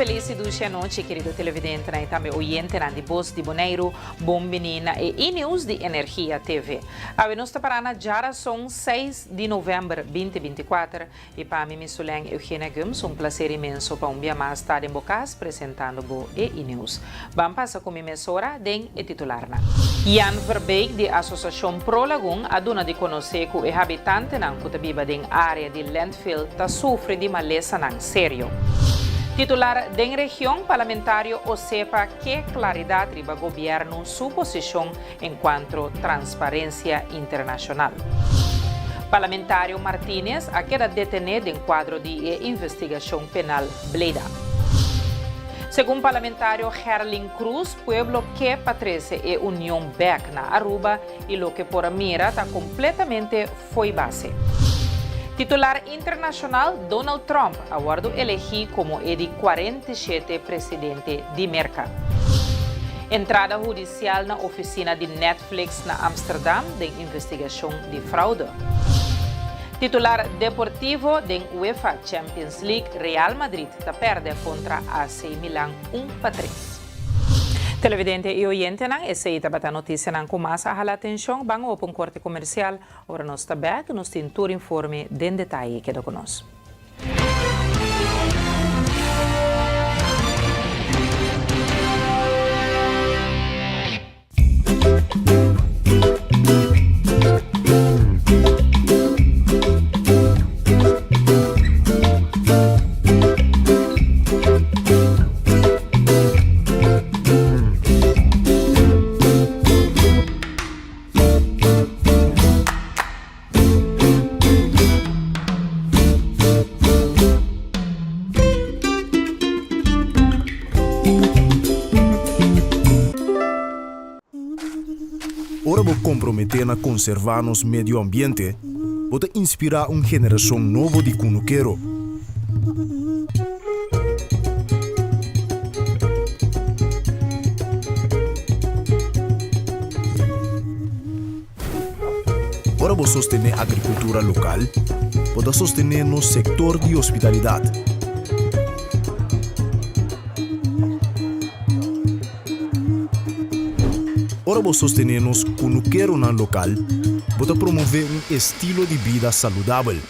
felis i dushi anochi kerido televidentenan i tambe oyentenan di Bos di Boneiru. Bon bini na e E-News di Energia TV. Awe nos ta pará na djarason seis di novèmber 2024 I pa mi Misulen Eugenia Gumbs un placer inmenso pa un bia mas ta den bo cas presentando bo e E-News. Ban pasa cu mi mesora den e titularnan. Jan Verbeek di Asociacion Pro Lagun a duna di conoce cu e habitantenan cu ta biba den area di landfill ta sufri di malesanan serio. Titular den region, Parlamentario Osepa ke claridad riba gobierno su posicion encuantro transparencia internacional. Parlamentario Martínez a keda detene den cuadro di e investigacion penal Bleda. Segun parlamentario Gerlin Croes, pueblo ke pa trece e union bek na Aruba y loke por a mira ta completamente fo'i base. Titular internacional Donald Trump a wordo elegi como e di 47 presidente di Merca. Entrada hudicial na oficina di Netflix na Amsterdam den investigacion di fraude. Titular deportivo den UEFA Champions League Real Madrid ta perde contra AC Milan un pa tres. Televidente y oyentenan, esey tabata noticianan cu mas a hala atencion. Ban opa un corte comercial. Ora nos ta bek, nos tin tur informe den detaye. Keda cu nos. Ora bo komprometé na konservá nos medio ambiente, bo ta inspirá un generashon nobo di kunukero. Ora bo sostené agrikultura lokal, bo ta sostené nos sektor di hospitalidat. Ora bo sostené nos kunukeronan lokal, bo ta promové un estilo di bida saludabel.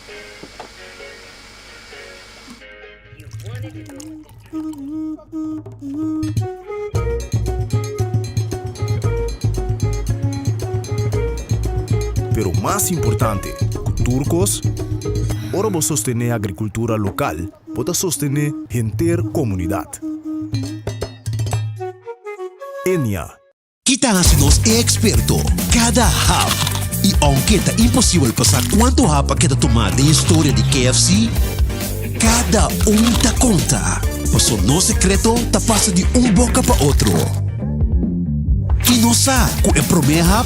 Pero mas importante ku tur kos, ora bo sostené agrikultura lokal, bo ta sostené henter komunidat. Enia. Ki ta hasi nos e eksperto? Kada hap! I ounke ta imposibel pa sa kuantu hap a keda tumá den historia di KFC, kada un ta konta, paso nos sekreto ta pasa di un boka pa otro. I nos sa ku e promé hap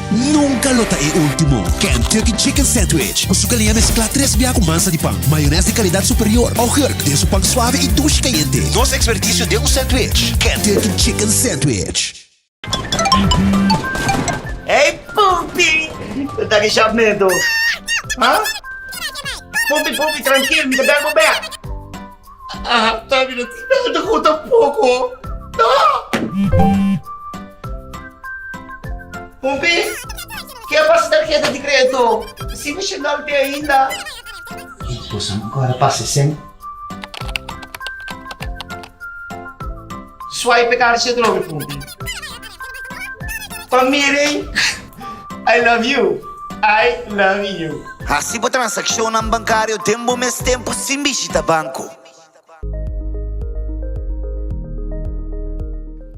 nunka lo ta e último. Kentucky Chicken Sandwich ku su galiña mesklá tres bia ku mansa di pan, mayonès di kalidat superior, augurk den su pan suave i dushi kayente. Nos ekspertisio den un sandwich, Kentucky Chicken Sandwich. Hey Pumpi! Bo ta ki medo? Ha? Pumpi, Pumpi, trankil, mi ta bel bo bek. Ah, ta mi no tin nada ku tampoko. No! Pumpi, ke a pasa tarheta di kredito? Si mi shendal te ainda. Boso agora pasa sen. Swipe e karchi atrobe, Pumpi. Pa miren, I love you, I love you. Hasi bo transakshonnan bankario den bo mes tempu sin bishita banko.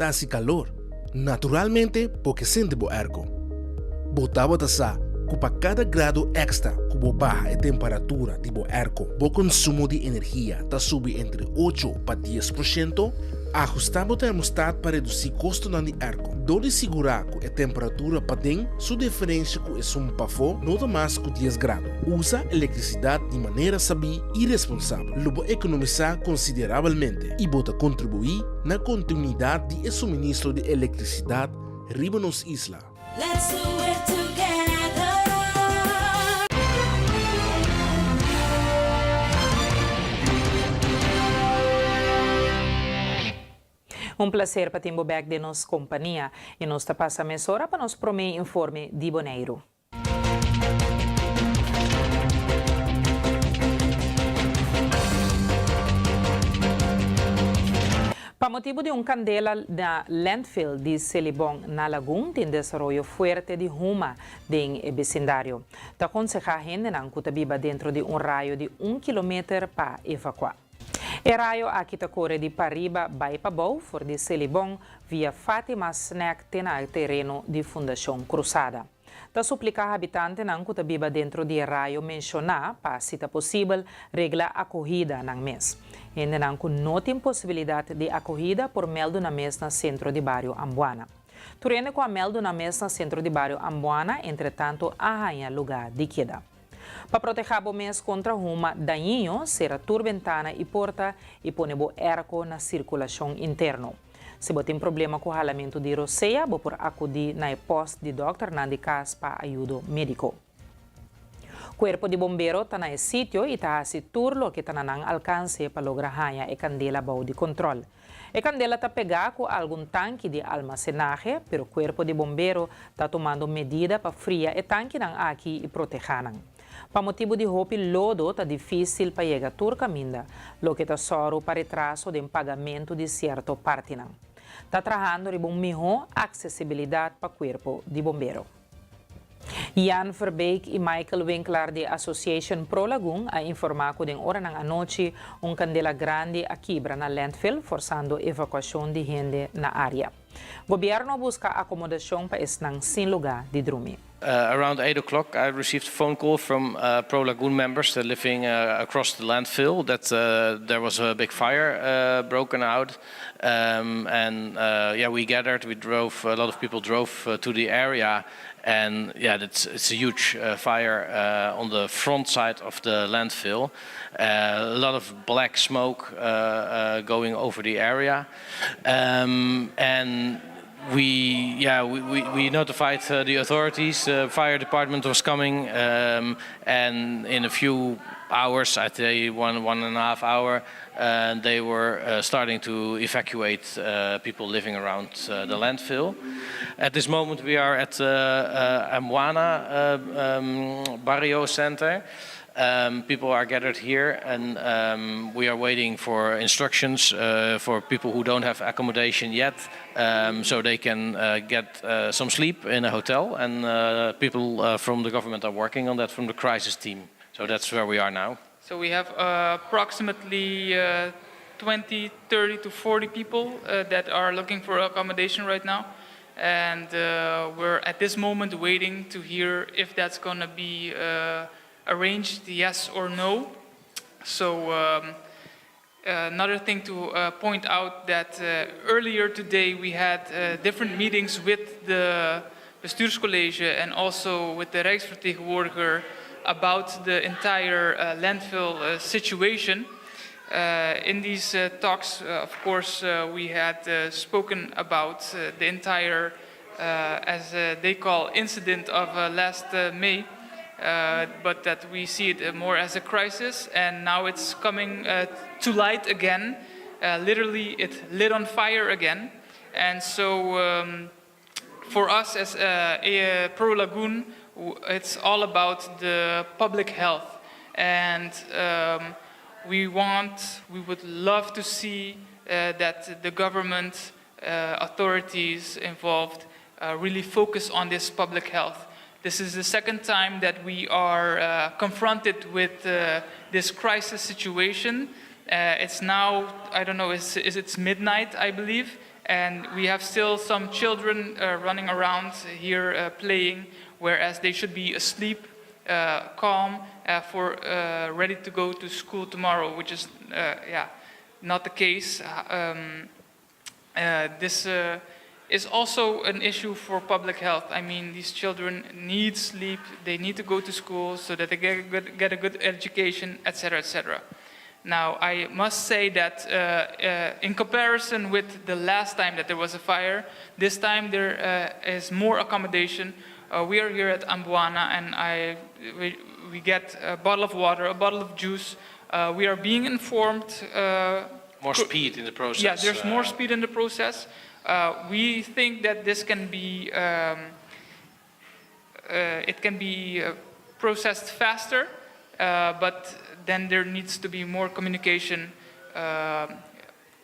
Ta hasi kalor, naturalmente bo ke sinti bo airco. Bo tabata sa ku pa kada grado èkstra ku bo baha e temperatura di bo airco, bo konsumo di energia ta subi entre ocho pa 10%? Ahustá bo termostat pa redusí kostonan di airco dor di sigurá ku e temperatura paden su diferensia ku esun pafó no ta mas ku dies grado. Usa elektrisidat di manera sabí i responsabel. Lo bo ekonomisá konsiderabelmente i bo ta kontribuí na kontinuidat di e suministro di elektrisidat riba nos isla. Let's do it together. Un plaser pa tin bo bèk den nos kompania i nos ta pasa mesora pa nos promé informe di Boneiru. Pa motibu di un kandela na landfill di Selibon na Lagun tin desaroyo fuerte di huma den e besindario. Ta konsehá hendenan ku ta biba dentro di un rayo di un kilometer pa evakuá. E rayo aki ta kore di pariba bai pabou for di Selibon via Fatima Snack te na e tereno di Fundashon Krusada. Ta supliká habitantenan ku ta biba dentro di e rayo menshoná pa, si ta posibel, regla akohida nan mes. Hendenan ku no tin posibilidat di akohida por mèldu nan mes na Sentro di Bario Ambuana. Tur hende ku a mèldu nan mes na Sentro di Bario Ambuana entretantu a haña lugá di keda. Pa protehá bo mes kontra huma dañiño, sera tur bentana i porta i pone bo èrko na sirkulashon interno. Si bo tin problema ku halamentu di rosea, bo por akudí na e pòst di dòkternan di kas pa ayudo médiko. Kuerpo di bombero ta na e sitio i ta hasi tur loke ta na nan alkanse pa logra haña e kandela bou di kontròl. E kandela ta pegá ku algun tanki di almasenahe, pero kuerpo di bombero ta tumando medida pa fria e tankinan aki i protehá nan. Pa motibu di hopi lodo ta difísil pa yega tur kaminda, loke ta sòru pa retraso den pagamentu di sierto partinan. Ta trahando riba un mihó aksesibilidat pa kuerpo di bombero. Jan Verbeek i Michael Winklaar di Association Pro Lagun a informá ku den oranan anochi un kandela grandi a kibra na landfill forsando evakuashon di hende na área. Gobièrnu a buska akomodashon pa esnan sin lugá di drumi. Around eight o'clock I received a phone call from Pro Lagoon members that living across the landfill that there was a big fire broken out and yeah we gathered we drove a lot of people drove to the area and yeah it's a huge fire on the front side of the landfill a lot of black smoke going over the area Um, and we yeah we, we, we notified uh, the authorities the fire department was coming um, and in a few hours i'd say one one and a half hour uh, they were uh, starting to evacuate uh, people living around uh, the landfill at this moment we are at uh, uh, Amwana uh, um, Barrio Center Um, people are gathered here and um, we are waiting for instructions uh, for people who don't have accommodation yet um, so they can uh, get uh, some sleep in a hotel and uh, people uh, from the government are working on that from the crisis team. So that's where we are now. So we have uh, approximately 20, 30 to 40 people that are looking for accommodation right now. And we're at this moment waiting to hear if that's going to be arranged, yes or no. So um, another thing to uh, point out that uh, earlier today we had uh, different meetings with the bestuurscollege and also with the Rijksvertegenwoordiger about the entire uh, landfill uh, situation. Uh, in these uh, talks, uh, of course, uh, we had uh, spoken about uh, the entire, uh, as uh, they call, incident of uh, last uh, May. Uh, but that we see it uh, more as a crisis, and now it's coming uh, to light again. Uh, literally, it lit on fire again. And so, um, for us as uh, a Pro Lagoon, it's all about the public health. And um, we want, we would love to see uh, that the government uh, authorities involved uh, really focus on this public health. This is the second time that we are uh, confronted with uh, this crisis situation. Uh, it's now, I don't know, it's, it's midnight, I believe, and we have still some children uh, running around here uh, playing, whereas they should be asleep, uh, calm, uh, for uh, ready to go to school tomorrow, which is, uh, yeah, not the case. Um, uh, this uh, is also an issue for public health. I mean, these children need sleep, they need to go to school so that they get a good, get a good education, etc., etc. Now, I must say that uh, uh, in comparison with the last time that there was a fire, this time there uh, is more accommodation. Uh, we are here at Ambuana and I, we, we get a bottle of water, a bottle of juice. Uh, we are being informed. Uh, More speed in the process. Yeah, there's more speed in the process. We think that this can be it can be processed faster, but then there needs to be more communication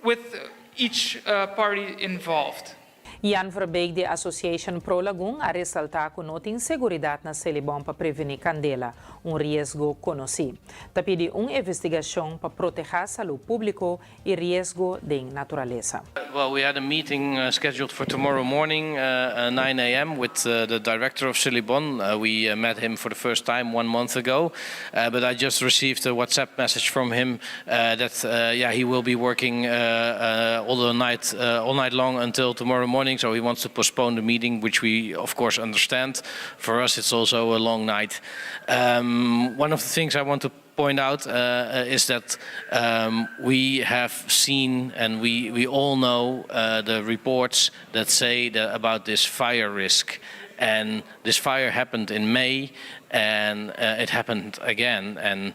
with each party involved. Jan Verbeek di Association Pro Lagoon a resaltá ku no tin seguridat na Selibon pa prevení kandela, un riesgo konosí. Ta pidi un investigashon pa protehá salú públiko i riesgo di naturalesa. Well, we had a meeting scheduled for tomorrow morning, 9 a.m., with the director of Selibon. We met him for the first time one month ago, but I just received a WhatsApp message from him that, yeah, he will be working all night long until tomorrow morning. So he wants to postpone the meeting, which we of course understand. For us, it's also a long night. One of the things I want to point out is that we have seen and we all know the reports that say that about this fire risk. And this fire happened in May and it happened again. And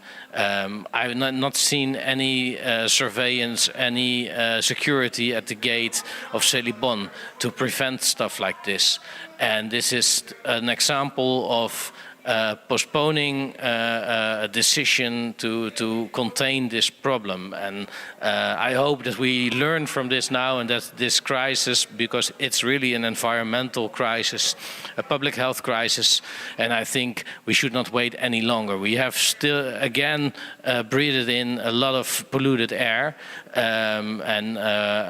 I've not seen any surveillance, any security at the gate of Selibon to prevent stuff like this. And this is an example of postponing a decision to contain this problem. And I hope that we learn from this now and that this crisis, because it's really an environmental crisis, a public health crisis, and I think we should not wait any longer. We have still, again, breathed in a lot of polluted air, and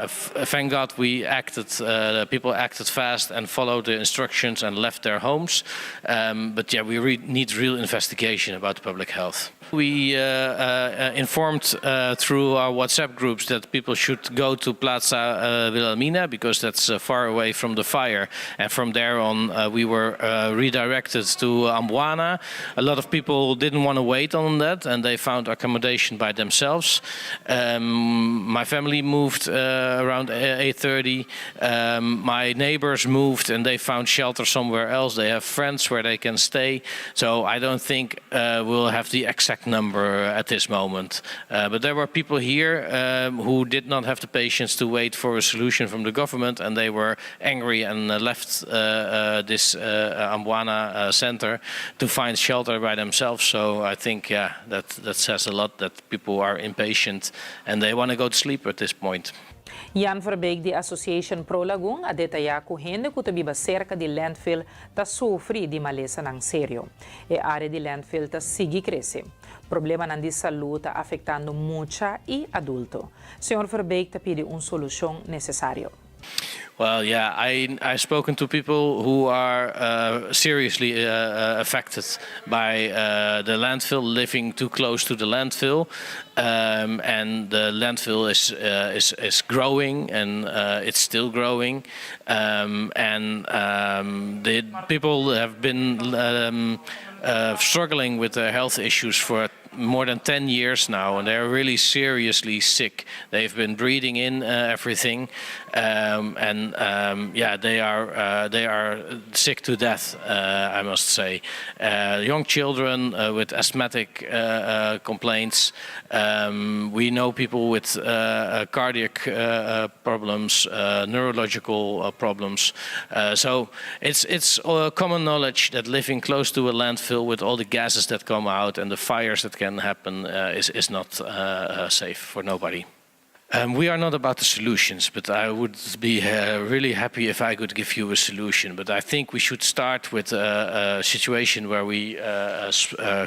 thank God people acted fast and followed the instructions and left their homes. But yeah, we need real investigation about public health. We informed through our WhatsApp groups that people should go to Plaza Wilhelmina because that's far away from the fire. And from there on, we were redirected to Amboina. A lot of people didn't want to wait on that and they found accommodation by themselves. My family moved around 8:30. My neighbors moved and they found shelter somewhere else. They have friends where they can stay. So I don't think we'll have the exact number at this moment. But there were people here who did not have the patience to wait for a solution from the government and they were angry and left this Amboina center to find shelter by themselves. So I think, yeah, that says a lot that people are impatient and they want to go to sleep at this point. Jan Verbeek di Association Pro Lagoon a detayá ku hende ku ta biba serka di landfill ta sufri di malesanan serio. E área di landfill ta sigui krese. Problemanan di salú ta afektando mucha i adulto. Señor Verbeek ta pidi un solushon nesesario. Well, yeah, I've spoken to people who are seriously affected by the landfill, living too close to the landfill, and the landfill is growing and it's still growing, and the people have been struggling with their health issues for more than 10 years now, and they're really seriously sick. They've been breathing in everything, and yeah, they are sick to death, I must say. Young children with asthmatic complaints. We know people with cardiac problems, neurological problems. So it's common knowledge that living close to a landfill with all the gases that come out and the fires that can happen is not safe for nobody. We are not about the solutions, but I would be really happy if I could give you a solution. But I think we should start with a situation where we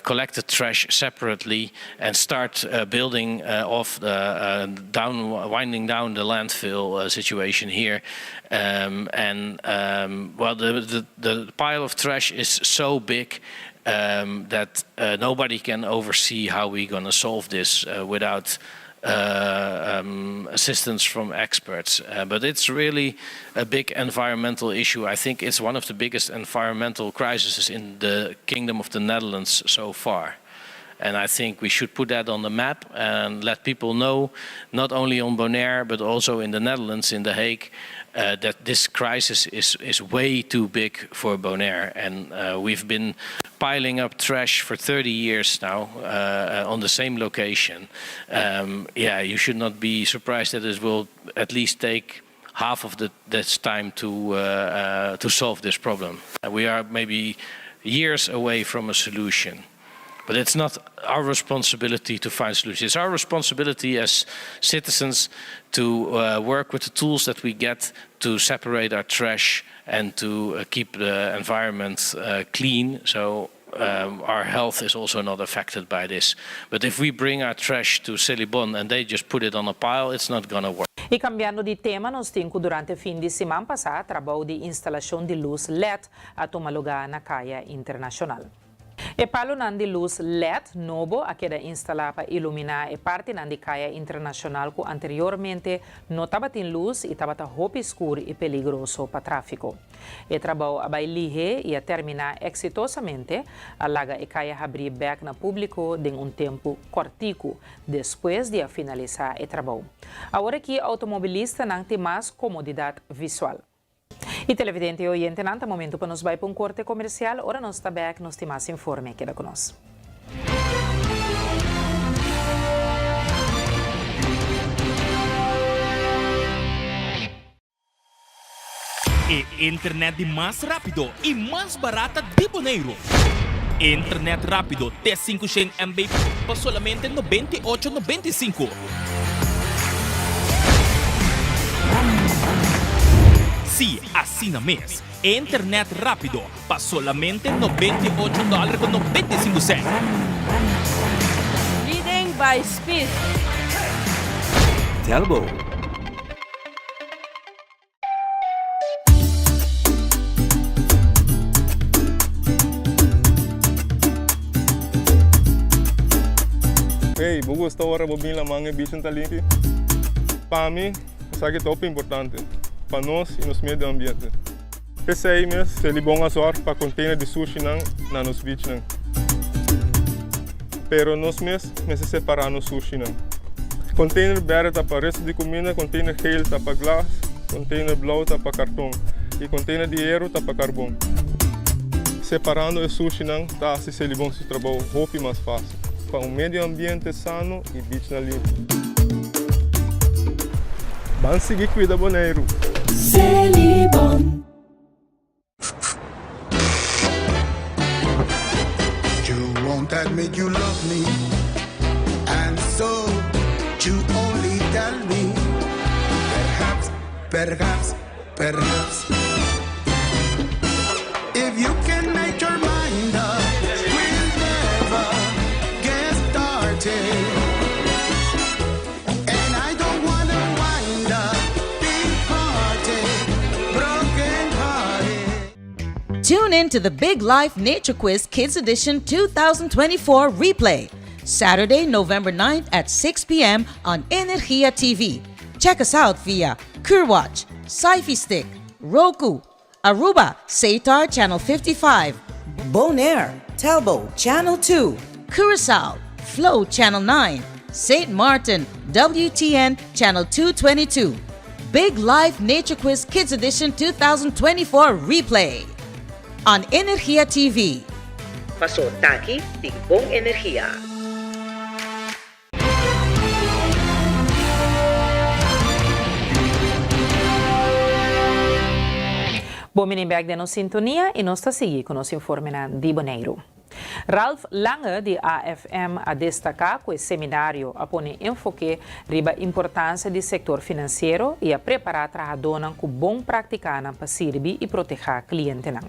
collect the trash separately and start building off the down, winding down the landfill situation here. And well, the pile of trash is so big that nobody can oversee how we're going to solve this without assistance from experts. But it's really a big environmental issue. I think it's one of the biggest environmental crises in the Kingdom of the Netherlands so far. And I think we should put that on the map and let people know, not only on Bonaire, but also in the Netherlands, in The Hague, uh, that this crisis is, is way too big for Bonaire. And uh, we've been piling up trash for 30 years now uh, on the same location. Um, yeah, you should not be surprised that it will at least take half of the, this time to, uh, uh, to solve this problem. We are maybe years away from a solution. But it's not our responsibility to find solutions. It's our responsibility as citizens to uh, work with the tools that we get to separate our trash and to uh, keep the environment uh, clean. So um, our health is also not affected by this. But if we bring our trash to Selibon and they just put it on a pile, it's not gonna work. I kambiando di tema, nos tin ku durante fin di siman pasá trabou di instalashon di lus led a tuma lugá na Kaya Internashonal. E palunan di lus led nobo a keda instalá pa iluminá e partinan di Kaya Internashonal ku anteriormente no tabatin lus i tabata hopi skur i peligroso pa tráfiko. E trabou a bai lihé i a terminá eksitosamente, a laga e kaya habrí bèk na públiko den un tempu kòrtiku despues di a finalisá e trabou. Awor aki outomobilistanan tin mas komodidat visual. I televidente i oyentenan, ta momentu pa nos bai pa un korte komersial. Ora nos ta bèk nos tin mas informe. Keda ku nos. E internet di mas rápido i mas barata di Boneiru. Internet rápido te 500 MB pa solamente 98 95. Sí, asina mes. Internet rápido pa solamente 98 dòler ku 95 sènt. Leading by speed. Telbo. Hey, bo gusta ora bo bin laman e bichin ta limpi? Pa mi, esaki ta hopi importante pa nos y nos medio ambiente. P'esei mes, Selibon a zorg pa container di sushinan na nos beachnan. Pero nos mes mester separa nos sushinan. Container berde ta pa resto di cuminda, container geel ta pa glas, container blauw ta pa carton y container di hero ta pa carbon. Separando e sushinan ta haci Selibon su trabou hopi mas facil pa un medio ambiente sano y beachnan limpi. Ban sigui cuida Boneiru! Selibon. You won't admit you love me And so you only tell me Perhaps, perhaps, perhaps If you can make your mind up We'll never get started And I don't wanna wind up big hearted Broken hearted Tune in to the Big Life Nature Quiz Kids Edition 2024 replay. Saturday, November 9th at 6 p.m. on Energia TV. Check us out via Curwatch, Sci-Fi Stick, Roku, Aruba, Satar Channel 55, Bonaire, Telbo Channel 2, Curacao, Flow Channel 9, St. Martin, WTN Channel 222. Big Life Nature Quiz Kids Edition 2024 replay on Energia TV. Paso t'aki tin bon energia. Bon bini bek den nos sintonia y nos ta sigui cu nos informenan di Boneiru. Ralph Lange di AFM a destaca cu e seminario a pone enfoke riba importancia di sector financiero y a prepara trahadonan cu bon practicanan pa sirbi y proteha clientenan.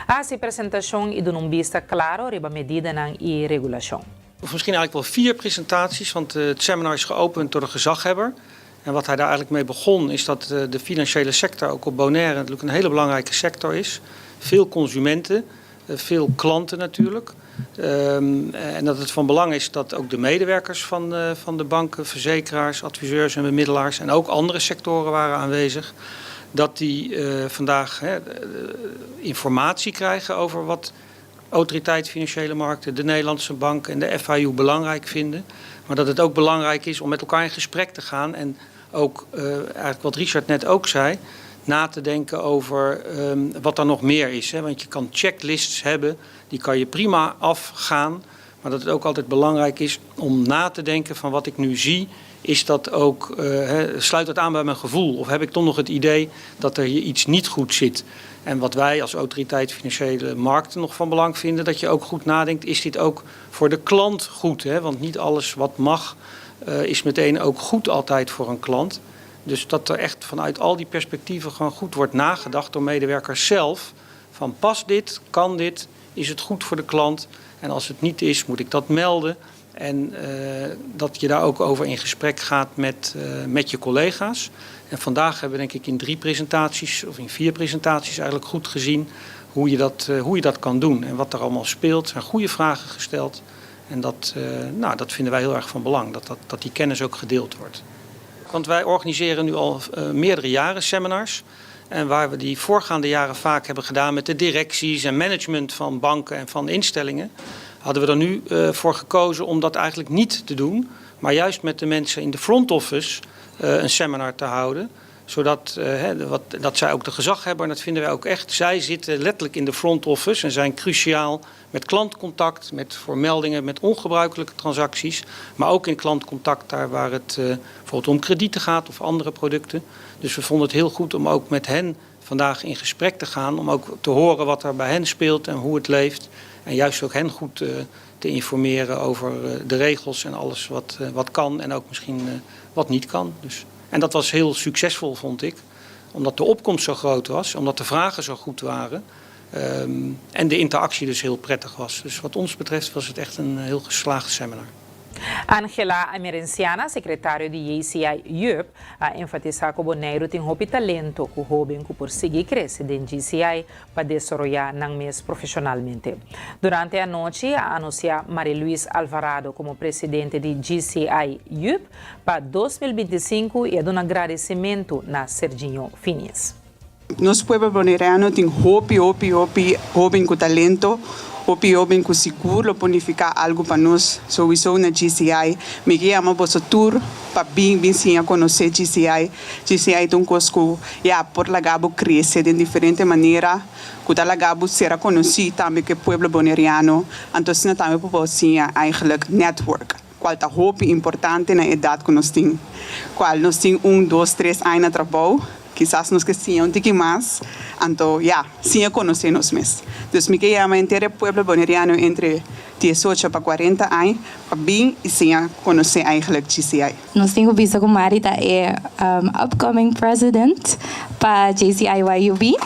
A haci presentacion y duna un bista claro riba medidanan y regulacion. Of misschien eigenlijk wel vier presentaties, want eh, het seminar is geopend door de gezaghebber. En wat hij daar eigenlijk mee begon, is dat eh, de financiële sector ook op Bonaire natuurlijk een hele belangrijke sector is. Veel consumenten, eh, veel klanten natuurlijk. Ehm, en dat het van belang is dat ook de medewerkers van, van de banken, verzekeraars, adviseurs en bemiddelaars en ook andere sectoren waren aanwezig. Dat die vandaag hè, informatie krijgen over wat Autoriteit Financiële Markten, de Nederlandse Bank en de FIU belangrijk vinden. Maar dat het ook belangrijk is om met elkaar in gesprek te gaan en ook, eigenlijk wat Richard net ook zei, na te denken over wat er nog meer is. Hè? Want je kan checklists hebben, die kan je prima afgaan. Maar dat het ook altijd belangrijk is om na te denken van wat ik nu zie, is dat ook, sluit dat aan bij mijn gevoel? Of heb ik toch nog het idee dat er hier iets niet goed zit? En wat wij als autoriteit financiële markten nog van belang vinden, dat je ook goed nadenkt, is dit ook voor de klant goed? Hè? Want niet alles wat mag is meteen ook goed altijd voor een klant. Dus dat er echt vanuit al die perspectieven gewoon goed wordt nagedacht door medewerkers zelf. Van past dit, kan dit, is het goed voor de klant? En als het niet is, moet ik dat melden. En dat je daar ook over in gesprek gaat met je collega's. En vandaag hebben we denk ik in 3 presentaties of in 4 presentaties eigenlijk goed gezien hoe je dat kan doen. En wat er allemaal speelt. Er zijn goede vragen gesteld. En dat vinden wij heel erg van belang, dat die kennis ook gedeeld wordt. Want wij organiseren nu al meerdere jaren seminars. En waar we die voorgaande jaren vaak hebben gedaan met de directies en management van banken en van instellingen, hadden we er nu voor gekozen om dat eigenlijk niet te doen. Maar juist met de mensen in de front office een seminar te houden. Zodat dat zij ook de gezag hebben, en dat vinden wij ook echt. Zij zitten letterlijk in de front office en zijn cruciaal met klantcontact, met voormeldingen, met ongebruikelijke transacties. Maar ook in klantcontact daar waar het bijvoorbeeld om kredieten gaat of andere producten. Dus we vonden het heel goed om ook met hen vandaag in gesprek te gaan. Om ook te horen wat er bij hen speelt en hoe het leeft. En juist ook hen goed te informeren over de regels en alles wat kan en ook misschien wat niet kan. En dat was heel succesvol, vond ik. Omdat de opkomst zo groot was, omdat de vragen zo goed waren. En de interactie dus heel prettig was. Dus wat ons betreft was het echt een heel geslaagd seminar. Angela Emerenciana, sekretario di JCI YUB, a enfatisá ku Boneiru tin hopi talento ku hóben ku por sigui krese den JCI pa desaroyá nan mes profeshonalmente. Durante e anochi a anunsiá Marie-Louise Alvarado komo presidente di JCI YUB pa 2025 i a duna gradisimentu na Serginho Finies. Nos pueblo Boneriano tin hopi, hopi, hopi hoben ku talento, hopi hoben ku sigur lo por nifiká algu pa nos. Souiso na GCI. Mi ke yama boso tur pa bin bin siña konosé GCI. GCI ta un kos ku ya por laga bo krese den diferente manera, ku ta laga bo sera konosí tambe ku e pueblo Boneriano. Anto asina tambe bo por siña eigenlijk network, kual ta hopi importante na edat ku nos tin, kual nos tin un, dos, tres aña na trabou. Kisas nos ke siña un tiki mas, anto ya, siña konosé nos mes. Dus mi ke yama henter e pueblo boneriano entre diesocho pa kuarenta aña pa bin i siña konosé eigenlijk GCI. Nos tin ku bisa ku Mari ta e upcoming president pa JCIYUB.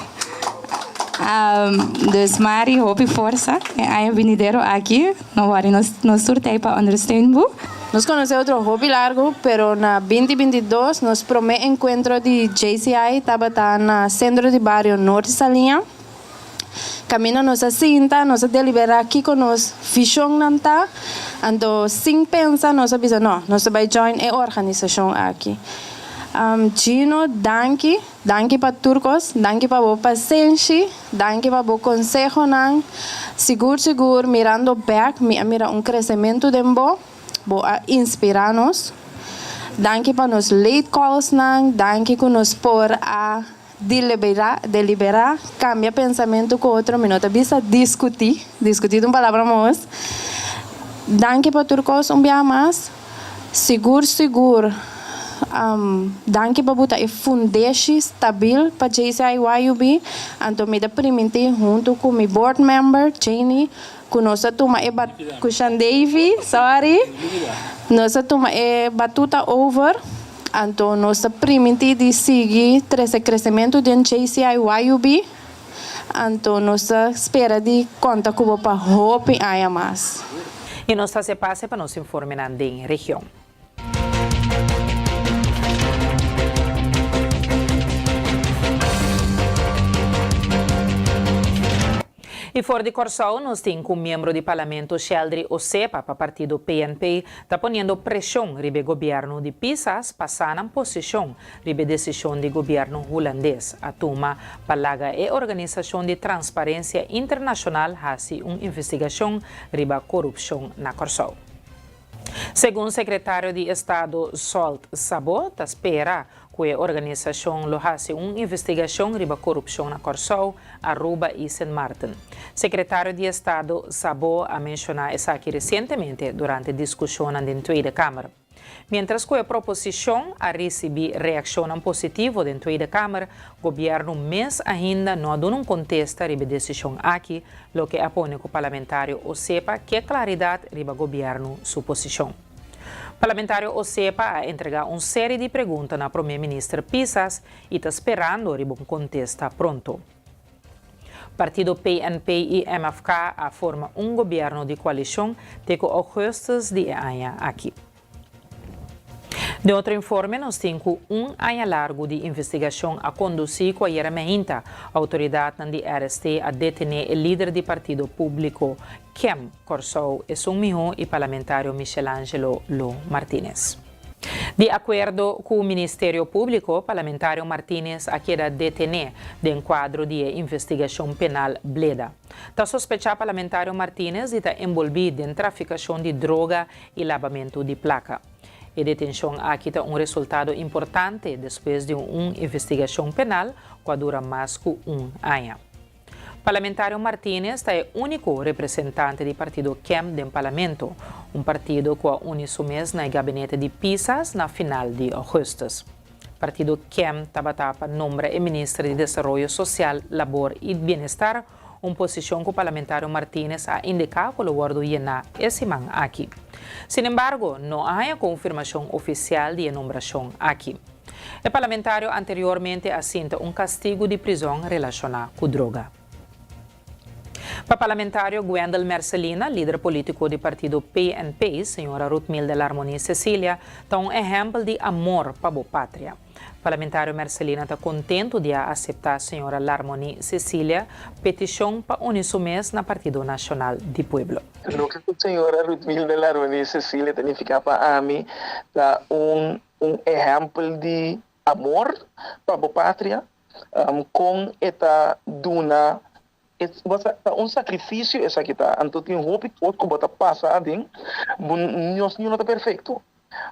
Dus Mari hopi forsa e aña binidero aki. No worry, nos tur ta ei pa ondersteun bo. Nos conoce otro hopi largo, pero na 2022 nos prome encuentro di JCI tabata na Centro di Bario Norte Saliña. Caminda nos a sinta, nos a delibera kico nos visionnan ta, anto sin pensa nos a bisa no, nos ta bay join e organisacion aki. Gino, danki. Danki pa tur kos, danki pa bo pasenshi, danki pa bo konsehonan. Sigur sigur mirando bèk mi a mira un kresementu den bo, bo a inspirá nos. Danki pa nos late callsnan, danki ku nos por a deliberá, deliberá, kambia pensamentu ku otro, mi no ta bisa diskutí, diskutí ta un palabra mos. Danki pa tur kos un biaha mas. Sigur sigur danki pa buta e fundeshi stabil pa JCIYUB, anto mi ta primintí huntu ku mi board member Janie ku nos ta tuma e ku Shandavy sorry nos ta tuma e batuta over, anto nos ta primintí di sigui trese kresementu den JCIYUB, anto nos ta spera di konta ku bo pa hopi aña mas. I nos ta hasi pase pa nos informenan den region. I. I for di Kòrsou nos tin ku miembro di Parlamento Sheldry Osepa pa partido PNP ta poniendo preshon riba e gobièrnu di Pisas pa sa nan posishon riba e desishon di gobièrnu Hulandes a tuma pa laga e organisashon di Transparensia Internashonal hasi un investigashon riba korupshon na Kòrsou. Segun sekretario di Estado Zsolt Szabó ta spera ku e organisashon lo hasi un investigashon riba korupshon na Kòrsou, Aruba i Sint Maarten. Sekretario di Estado Szabó a menshoná esaki resientemente durante diskushonnan den Tweede Kamer. Miéntras ku e proposishon a risibí reakshonnan positivo den Tweede Kamer, gobièrnu mes ainda no a duna un kontesta riba e desishon aki, loke a pone ku parlamentario Osepa ke klaridat riba gobièrnu su posishon. Parlamentario Osepa a entregá un seri di pregunta na Promé Minister Pisas i ta sperando riba un kontesta pronto. Partido PNP i MFK a forma un gobièrnu di koalishon te ku ougùstus di e aña aki. Den otro informe nos tin ku un aña largu di investigashon a kondusí ku ayera meinta outoridatnan di RST a detené e lider di partido públiko Kem Kòrsou esun mihó i parlamentario Michelangelo Lo Martinez. Di akuerdo ku Ministerio Públiko, parlamentario Martinez a keda detené den kuadro di e investigashon penal Bleda. Ta sospechá parlamentario Martinez di ta enbolbí den trafikashon di droga i labamentu di plaka. E detenshon aki ta un resultado importante despues di un investigashon penal ku a dura mas ku un aña. Parlamentario Martínez ta e úniko representante di partido KEM den parlamento, un partido ku a uni su mes na e gabinete di Pisas na final di ougùstùs. Partido KEM tabata pa nombra e minister di Desaroyo Sosial, Labor i Bienestar, un posishon ku parlamentario Martínez a indiká ku lo wòrdu yená e siman aki. Sinembargo, no a haña konfirmashon ofisial di e nombrashon aki. E parlamentario anteriormente a sinta un kastigu di prizòn relashoná ku droga. Pa parlamentario Gwendel Mercelina, lider polítiko di partido PNP, señora Ruthmilda Larmonie Cecilia ta un ehèmpel di amor pa bo patria. Parlamentario Mercelina ta kontentu di a aseptá señora Larmonie Cecilia petishon pa uni su mes na Partido Nashonal di Pueblo. Loke ku señora Ruthmilda Larmonie Cecilia ta nifiká pa ami ta un un ehèmpel di amor pa bo patria, kon e ta duna ta un sakrifisio esaki ta, anto tin hopi kos ku bo ta pasa aden, bo nos niun no ta perfekto,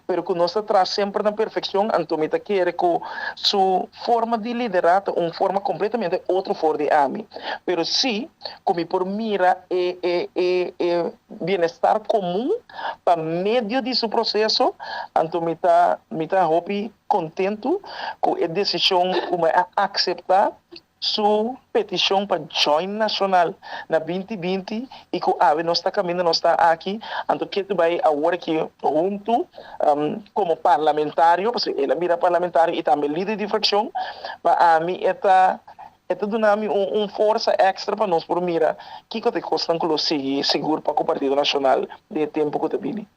pero ku nos ta traha semper na perfekshon, anto mi ta kere ku su forma di lidera ta un forma kompletamente otro for di ami, pero si ku mi por mira e e e e bienestar komun pa medio di su proseso, anto mi ta mi ta hopi kontentu ku e desishon ku mi a akseptá su petishon pa join Nashonal na binti binti i ku awe nos ta kaminda nos ta aki, anto ketu bai awor aki huntu komo parlamentario, pasobra el a bira parlamentario i tambe lider di frakshon, pa ami e ta e ta duna mi un un forsa èkstra pa nos por mira kiko ta e kosnan ku lo sigui sigur pa ku Partido Nashonal den e tempu ku ta bini.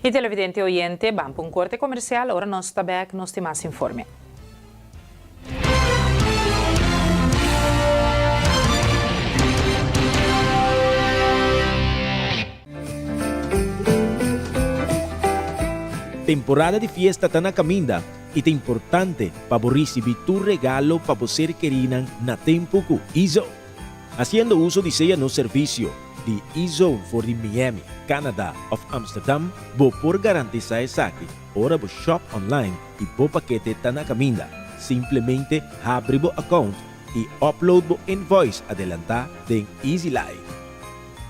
I televidente oyente, ban pa un korte komersial, ora nos ta bèk nos tin mas informe. Temporada di fiesta ta na kaminda i ta importante pa bo risibí tur regalo pa bo ser kerínan na tempu ku Izone. Hasiendo uso di sea nos servisio di Izone for di Miami, Canada òf Amsterdam, bo por garantisá esaki ora bo shop online i bo pakete ta na kaminda. Simplemente habri bo account i upload bo invoice adelantá den EasyLife.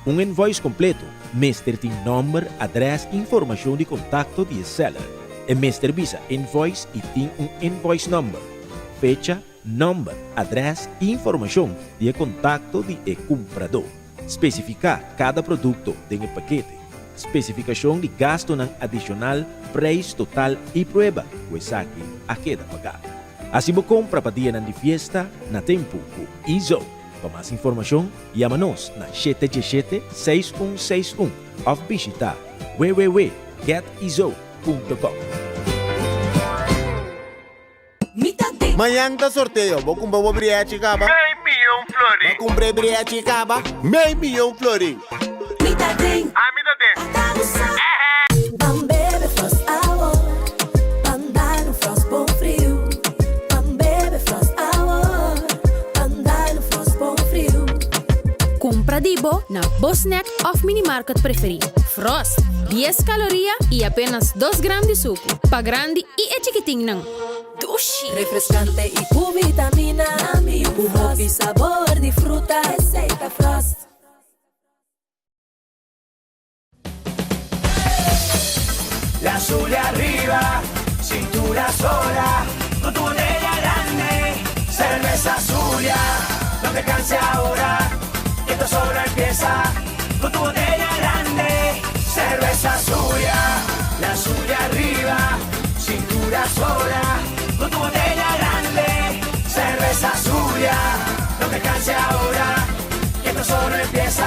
Un invoice kompleto mester tin nòmber, adrès i informashon di kontakto di e seller. E mester bisa invoice i tin un invoice number, fecha, nòmber, adrès i informashon di e kontakto di e kumpradó. Spesifiká kada produkto den e pakete, spesifikashon di gastunan adishonal, preis total i prueba ku esaki a keda pagá. Hasi bo kompra pa dianan di fiesta na tempu ku Ezo. Pa mas informashon, yama nos na shete djeshete, 6161 òf bishitá www.getizo.com. Mañan ta sorteo, bo kumpra bo brièchi kaba? Mei mio! mion florin. Bo kumpra e brechi kaba, mei mion florin. Mi ta den. Ami ta den. Ata bo sa. Ban bebe Frost awor. Ban dal un Frost bon friu. Ban bebe Frost awor. Ban dal un Frost bon friu. Kumpra di bo na bo snack òf minimarket preferí. Frost, dies kaloria i apenas dos gram di suku. Pa grandi i e chikitinnan. Dushi! Refrescante y cu vitamina. Cu hopi sabor di fruta. Esey ta Frost. La Zulia arriba, cintura sola, con tu botella grande, cerveza Zulia, no te canses ahora, que esto solo empieza, con tu botella grande, cerveza Zulia, la Zulia arriba, cintura sola, con tu botella grande, cerveza Zulia, no te canses ahora, que esto solo empieza,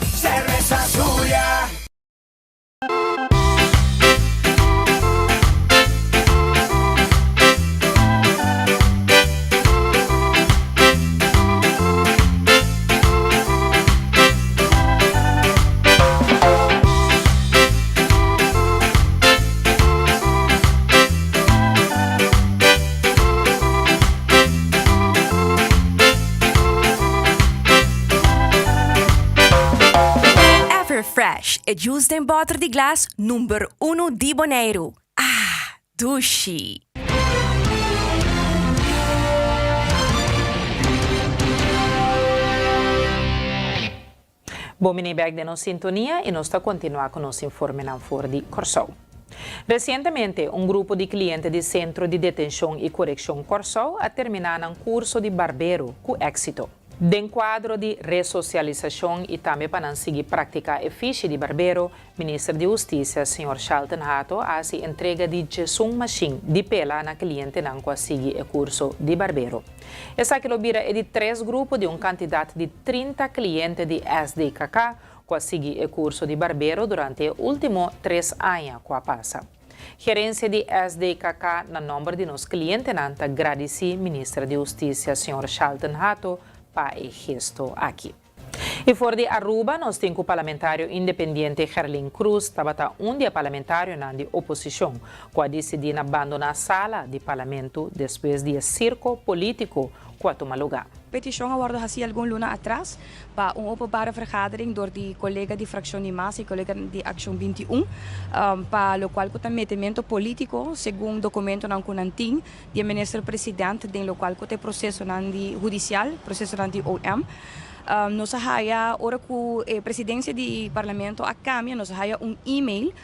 cerveza Zulia. Everfresh, e juice den bòter di glas number uno di Boneiru. Ah, dushi! Bon bini bek den nos sintonia y nos ta continua cu nos informenan for di Corsou. Recientemente un grupo di cliente di Centro di Detencion y Coreccion Corsou a termina nan curso di barbero cu exito. Den cuadro di resocialisacion y tambe pa nan sigui practica e fishi di barbero, Minister di Husticia, señor Shalton Hato a haci entrega di djesun mashin di pela na clientenan cu a sigui e curso di barbero. Esaki lo bira e di tres grupo di un kantidat di 30 kliente di SDKK ku a sigui e kurso di barbero durante e último tres aña ku a pasa. Gerensia di SDKK na nòmber di nos klientenan ta gradisí Minister di Hustisia señor Shalton Hato pa e gesto aki. I for di Aruba nos tin ku parlamentario independiente Gerlin Croes tabata un di e parlamentarionan di oposishon ku a disidí na bandoná sala di parlamento despues di e sirko polítiko ku a tuma lugá. Petishon a wòrdu hasí algun luna atras pa un openbare vergadering dor di kolega di frakshon di mas i kolega di Akshon 21 pa lokual ku ta metemento polítiko segun dokumentonan ku nan tin di e minister president den lokual ku ta e prosesonan di hudisial, prosesonan di OM. Nos a haya ora ku e presidensia di parlamento a kambia nos a haya un email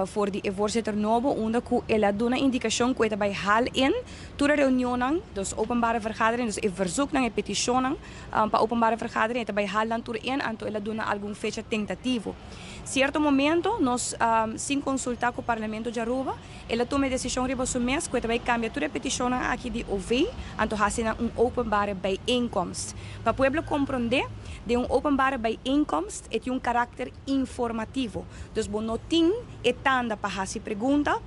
for di e voorzitter nobo unda ku el a duna indikashon ku e ta bai hal in tur e reunionnan, dus openbare vergadering, dus e verzoeknan, e petishonnan pa openbare vergadering e ta bai hal nan tur in anto el a duna algun fecha tentativo. Sierto momento nos sin konsulta ku parlamento di Aruba El a tuma e desishon riba su mes ku e ta bai kambia tur e petishonnan aki di OV, anto hasi nan un openbare bijeenkomst. Pa pueblo komprondé, den un openbare bijeenkomst e tin un karakter informativo. Dus bo no tin e tanda pa hasi pregunta,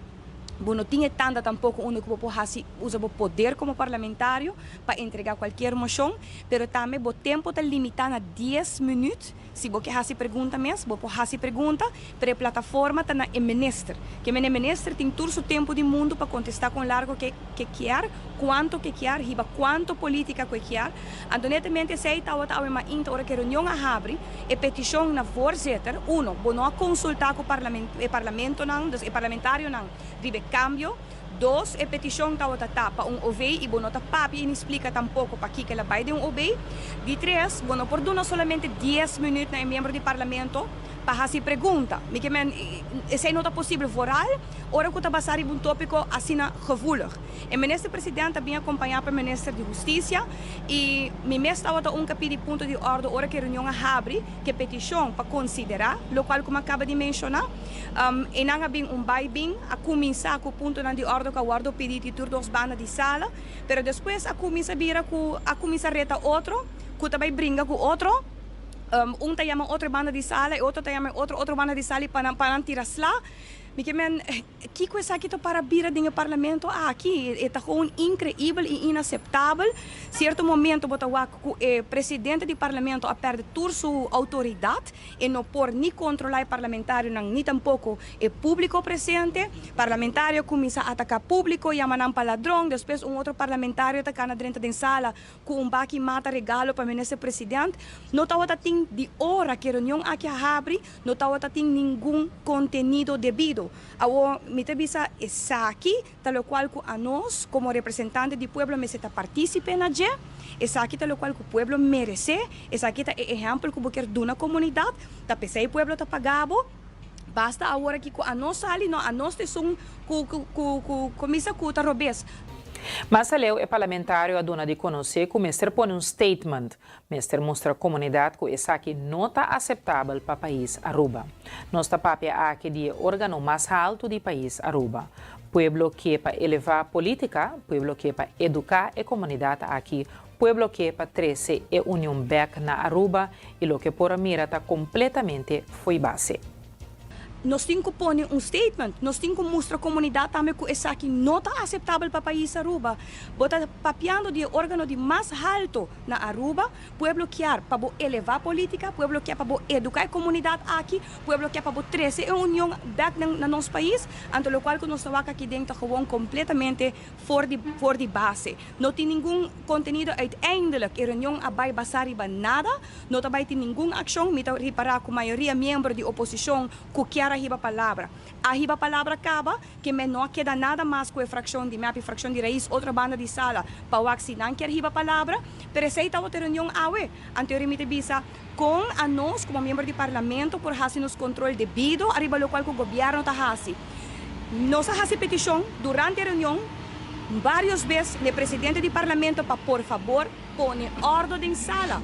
bo no tin e tanda tampoko unda ku bo por hasi usa bo poder komo parlamentario pa entregá kualkier moshon, pero tambe bo tempu ta limitá na dies minüt. Si bo ke hasi pregunta mes, bo por hasi pregunta, pero e plataforma ta na e minister. Ke men e minister tin tur su tempu di mundu pa kontestá kon largo ke ke kier, kuantu ke kier, hiba kuantu politika ku e kier. Anto netamente esei tabata awe mainta ora ku e reunion a habri, e petishon na voorzitter, uno, bo no a konsultá ku parlament e parlamentonan, dus e parlamentarionan riba e kambio. Dos, e petishon tabata ta pa un OV i bo no ta papia i ni splika tampoko pakiko el a bai den un OB. Di tres, bo no por duna solamente dies minüt na e miembro di parlamento pa hasi pregunta. Mi ke men, esei no ta posibel vooral ora ku ta basá riba un tópiko asina gevoelig. E minister president ta bin akompañá pa e minister di hustisia i mi mes tabata un ku a pidi punto di òrdu ora ku e reunion a habri ku e petishon pa konsiderá lokual ku mi a kaba di menshoná. Einan a bin un bai bin, a kuminsá ku puntonan di òrdu ku a wòrdu pidí di tur dos banda di sala, pero despues a kuminsá bira ku a kuminsá reta otro, ku ta bai bringa ku otro, un ta yama otro e banda di sala, e otro ta yama e otro otro banda di sala i pa nan pa nan tira sla. Mi ke men, kiko esaki ta para bira den e parlamento aki? E ta gewoon inkreibel i inaseptabel. Sierto momento bo ta wak ku e presidente di parlamento a pèrdè tur su outoridat. E no por ni kontrolá e parlamentarionan ni tampoko e públiko presente. Parlamentario kuminsá ataká públiko, yama nan pa ladron. Despues un otro parlamentario ta kana drenta den sala ku un baki mata regalo pa minister president. No tabata tin di ora ku e reunion aki a habri, no tabata tin ningun kontenido debido. Awor mi ta bisa esaki ta lokual ku anos komo representante di pueblo mester ta partísipe na dje, esaki ta lokual ku pueblo meresé, esaki ta e ehèmpel ku bo kier duna komunidat, ta p'esei pueblo ta paga bo. Basta awor aki ku anos sali, no anos ta esun ku ku ku kumisa ku ta robes. Mas aleu e parlamentario a duna di konosé ku mester pone un statement, mester mustra komunidat ku esaki no ta aseptabel pa pais Aruba. Nos ta papia aki di e organo mas haltu di pais Aruba. Pueblo ke pa elevá polítika, pueblo ke pa eduká e komunidat aki, pueblo ke pa trese e union bèk na Aruba i loke por a mira ta kompletamente fo'i base. Nos tin ku pone un statement, nos tin ku mustra komunidat tambe ku esaki no ta aseptabel pa pais Aruba. Bo ta papiando di e organo di mas halto na Aruba, pueblo kier pa bo eleva politica, pueblo kier pa bo educa e comunidad aki, pueblo kier pa bo trece e union bek na nos pais, anto locual cu nos ta wak aki den ta gewoon completamente for di for di base. No tin ningun contenido uiteindelijk e reunion a bay basa riba nada, No ta bai tin ningun akshon, mi ta ripará ku mayoria miembro di oposishon ku kier a hiba palabra, a hiba palabra kaba, ke men no a keda nada mas ku e frakshon di mep i frakshon di Rais otro banda di sala pa wak si nan kier hiba palabra, pero esei tabata e reunion awe. Anterior mi ta bisa kon anos komo miembro di parlamento por hasi nos kontrol debido ariba lokual ku gobièrnu ta hasi. Nos a hasi petishon durante e reunion vários bes n'e presidente di parlamento pa por fabor, Pone ordo den sala.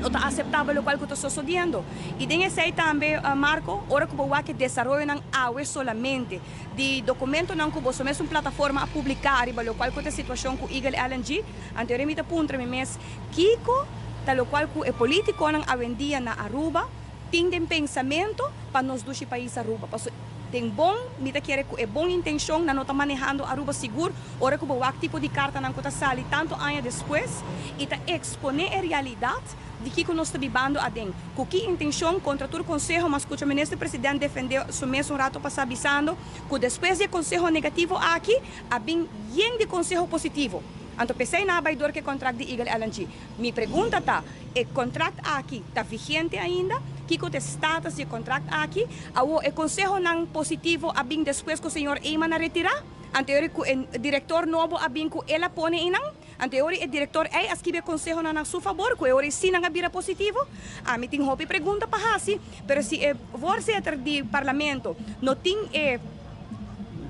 No ta aseptabel lokual ku ta sosodiendo. I den esei tambe, Marco, ora ku bo wak e desaroyonan awe solamente di dokumentonan ku boso mesun plataforma a publiká riba lokual ku ta e situashon ku Eagle LNG, anto mi ta puntra mi mes kiko ta lokual ku e politikonan awendia na Aruba tin den pensamentu pa nos dushi pais Aruba. Paso den bon mi ta kere ku e bon intenshon nan no ta manehando Aruba sigur ora ku bo wak tipo di kartanan ku ta sali tantu aña despues i ta eksponé e realidat di kiko nos ta bibando aden. Ku ki intenshon kontra tur konseho m'a skucha Minister President defendé su mes un rato pasá bisando ku despues di e konseho negativo aki a bin yen di konseho positivo. Anto p'esei nan a bai dor ku e kontrakt di Eagle LNG. Mi pregunta ta, e kontrakt aki ta vigente ainda? Kiko ta e status di e kontrakt aki? Awor e konsehonan positivo a bin despues ku señor Eman a retirá? Anteori ku e direktor nobo a bin ku el a pone einan? Anteori e direktor ei a skibi e konsehonan na su fabor ku e ora ei sí nan a bira positivo? Ami tin hopi pregunta pa hasi, pero si e voorzitter di parlamento no tin e,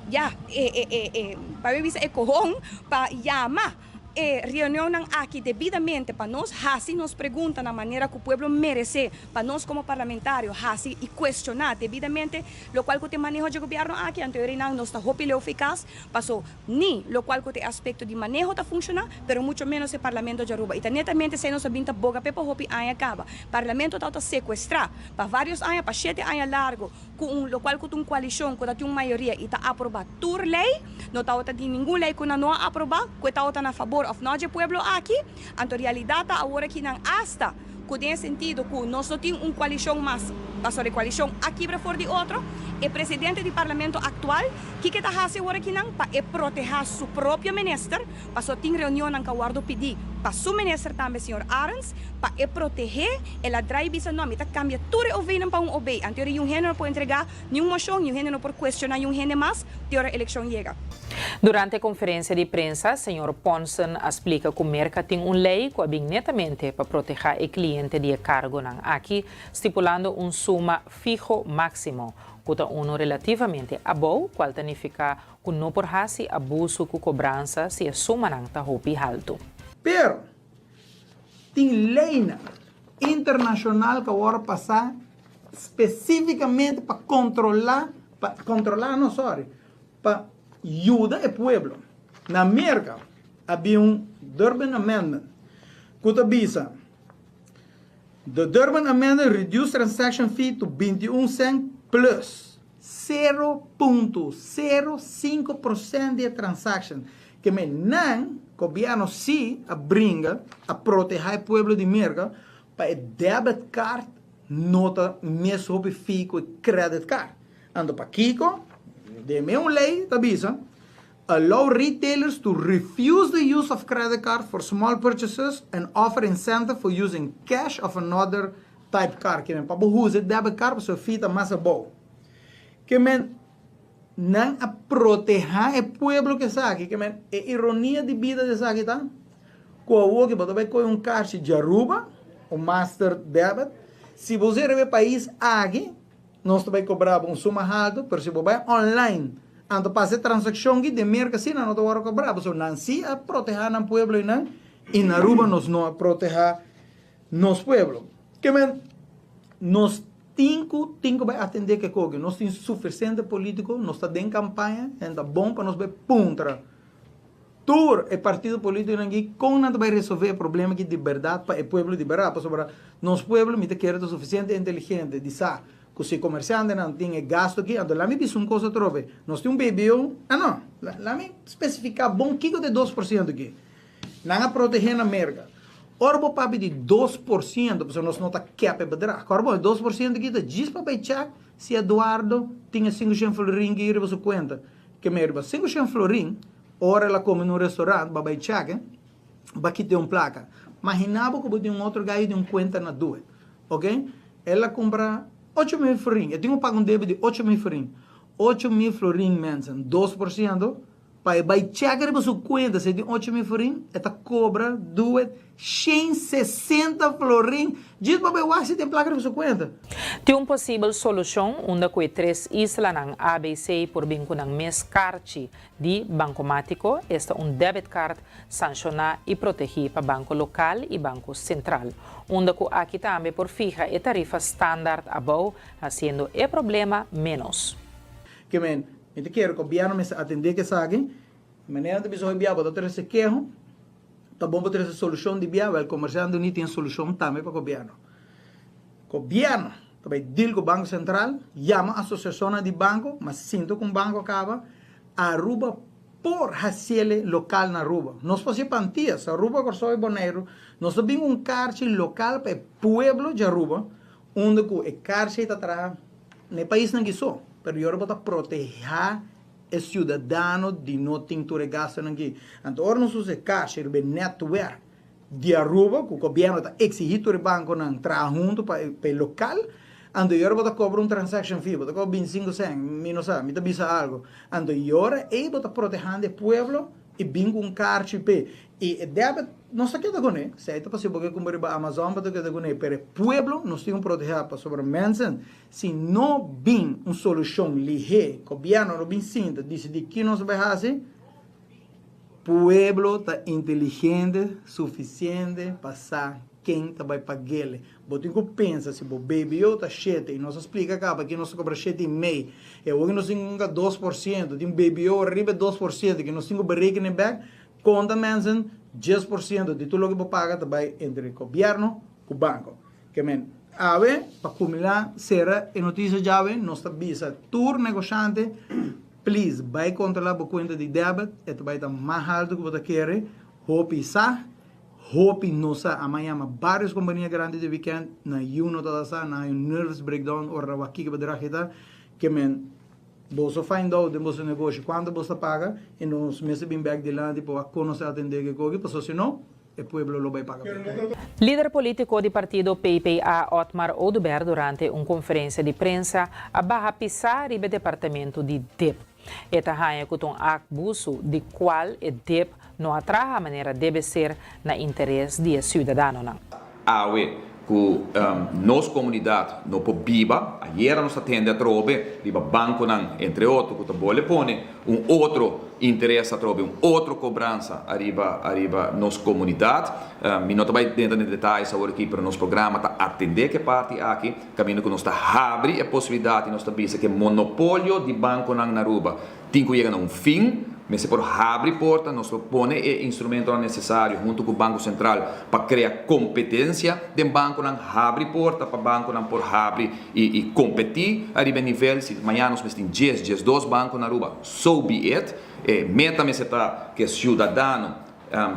ya, e, e, e, e, pa mi bisa e kohon pa yama E reunionnan aki debidamente pa nos hasi nos preguntanan manera ku pueblo meresé pa nos komo parlamentario hasi i kuestioná debidamente lokual ku ta e maneho dje gobièrnu aki, anto e reinan nos ta hopi leu fikas paso ni lokual ku ta e aspekto di maneho ta funshoná pero mucho ménos e parlamento dje Aruba i ta netamente esei nos a bin ta boga p'e pa hopi aña kaba. Parlamento ta ta sekuestrá pa vários aña pa shete aña largo. Ku un lokual ku ta un koalishon ku ta tin un mayoria i ta aprobá tur lei, no tabata tin ningun lei ku nan no a aprobá ku e tabata na fabor òf no dje pueblo aki. Anto realidat ta awor aki nan asta ku den e sentido ku nos no tin un koalishon mas pasobra e koalishon a kibra for di otro. E presidente di parlamento aktual kiko e ta hasi awor aki nan pa e protehá su propio minister pasobra tin reunionnan ku a wòrdu pidí pa su minister tambe señor Arends pa e protehé, el a drai bisa no, mi ta kambia tur e OVnan pa un OB, anto ora yun hende no por entregá niun moshon, niun hende no por kuestioná yun hende mas te ora elekshon yega. Durante e konferensia di prensa, señor Ponson a splika ku Merka tin un lei ku a bin netamente pa protehá e kliente di e kargonan aki, stipulando un suma fiho máksimo, ku ta unu relativamente abou, kual ta nifiká ku no por hasi abusu ku kobransa si e sumanan ta hopi haltu. Pero, tin leynan internacional cu a worde pasa specificamente pa controla, pa controla no sorry, pa yuda e pueblo. Na Merca a bin un Durbin Amendment cu ta bisa, The Durbin Amendment reduce transaction fee to 21 cent plus. 0.05% di e transaction. Ke men nan, gobièrnu sí a bringa, a protehá e pueblo di Merka pa e debit card no ta mes hopi fee ku e credit card. Anto pakiko? Den meun lei ta bisa, Allow retailers to refuse the use of credit card for small purchases and offer incentive for using cash of another type card. Ke men pa bo usa e debit card pasobra e fee ta mas abou. Ke men nan a proteha e pueblo ku esaki. Ke men e ironia di bida di esaki ta ku awor ke bo ta bai kohe un karchi di Aruba, un master debit, si bo usa riba e pais aki, Nos ta bai kobra bo un suma haltu, pero si bo bai online, anto pasa e transakshon ki den Merka si nan no ta wòrdu kobra bo. So nan si a protehá nan pueblo einan, i na Aruba nos no a protehá nos pueblo. Ke men nos tin ku tin ku bai atendé ke koki. Nos tin sufisiente polítiko, nos ta den kampaña, en ta bon pa nos bai puntra Tur e partido politiconan aki con nan ta bay resolve e problema aki di berdad pa e pueblo di berdad pasobra nos pueblo mi ta kere ta suficiente inteligente di sa cu si e comerciantenan tin e gasto aki anto lami bisa un cos atrobe nos tin un BBO ah no lami specifica bon kico ta e 2% aki nan a protege na Merca ora bo papia di 2% pasobra nos no ta cap e bedrag ora bo e 2% aki ta djis pa bay check si Eduardo tin e 500 florin aki riba su cuenta Ke me riba 500 florin, ora el a come na un restaurant, ba bay check, ba kita un placa. Magina bo cu bo tin un otro gayo di un cuenta na due, ok? El a cumpra 8000 florin, e tin cu paga un debe di 8000 florin. 8000 florin mensen, 2%, pa e bay check riba su cuenta si e tin 8000 florin, e ta cobra due 160 florin djis pa bay wak si tin placa riba su cuenta. Tin un posibel solushon unda ku e tres islanan abc por bin ku nan mes karchi di bankomátiko, esta un debit card sanshoná i protegí pa banko lokal i banko sentral, unda ku aki tambe por fiha e tarifa standaard abou, hasiendo e problema ménos. Ke men, mi ta kere gobièrnu mester atendé ku esaki. Manera ta bisa hopi bia bo ta trese keho. Ta bon pa trese solushon di bia, wèl komersiante uni tin solushon tambe pa gobièrnu. Gobièrnu ta bai deal ku Banko Sentral, yama asosiashonnan di banko, mas sinta ku un banko kaba, Aruba por hasiele lokal na Aruba. Nos por hasi pa Antias, Aruba, Kòrsou i Boneiru, nos ta bin un karchi lokal pa e pueblo di Aruba, unda ku e karchi ei ta traha na e paisnan ki so, pero yora bo ta protehá E ciudadano di no tin tur e gastonan aki. Anto ora nos usa e cash riba e netwerk di Aruba cu gobierno ta exigi tur e banconan traha hunto pa e local, anto y ora bo ta cobra un transaction fee, bo ta cobra binticinco cent, mi no sa, mi ta bisa algo. Anto y ora ey bo ta protehando e pueblo y bin cu un carchi p'e. Y e debit nos ta keda cune, si ta pasobra bo ke cumpra riba Amazon bo ta keda cune, pero e pueblo nos tin cu proteha pasobra mensen Si no bin un solushon lihé, gobièrnu no bin sinta disidí ki nos bai hasi, pueblo ta inteligente sufisiente pa sa ken ta bai pag'el. Bo tin ku pensa si bo BBO ta shete i nos a splika kaba ki nos ta kobra shete i mei i awor ki nos tin ku 2%, tin BBO riba e 2% ki nos tin ku berekenen bèk, konta mensen 10% di tur loke bo paga ta bai entre gobièrnu ku banko. Ke men, awe, pa kumilá sera e notisia djawe, nos ta bisa tur negoshante, please bai kontrolá bo kuenta di debit, e ta bai ta mas haltu ku bo ta kere, hopi sa, hopi no sa. A yama barios kompania grandi di wikènt, nan yu no tabata sa, nan haña un nervous breakdown ora nan wak kiko bedrag e ta. Ke men, boso find out den boso negoshi kuantu boso ta paga i nos mester bin bèk dilanti pa wak kon nos ta atendé ke koki, pasobra si no, E pueblo lo bai paga p'e. Lider politico di partido PPA Otmar Oduber durante un conferencia di prensa a baha pisa riba e departamento di dip. E ta haña cu ta un abuso di cual e dip no a traha manera debe ser na interes di e ciudadanonan. Awe ku nos komunidat no por biba, ayera nos a tende atrobe riba bankonan entre otro ku ta bole pone un otro interes atrobe, un otro kobransa ariba ariba nos komunidat. Mi no ta bai dentro den detayes awor aki pero nos programa ta atende ku e parti aki kaminda ku nos ta habri e posibilidat i nos ta bisa ku e monopolio di bankonan na Aruba tin ku yega na un fin. Mester por habri porta, nos lo pone e instrumentonan necesario hunto cu Banco Central pa crea competencia den banconan, habri porta pa banconan por habri y y competi ariba e nivel. Si mañana nos mester tin dies, diesdos banco na Aruba, so be it. E meta mester ta cu e ciudadano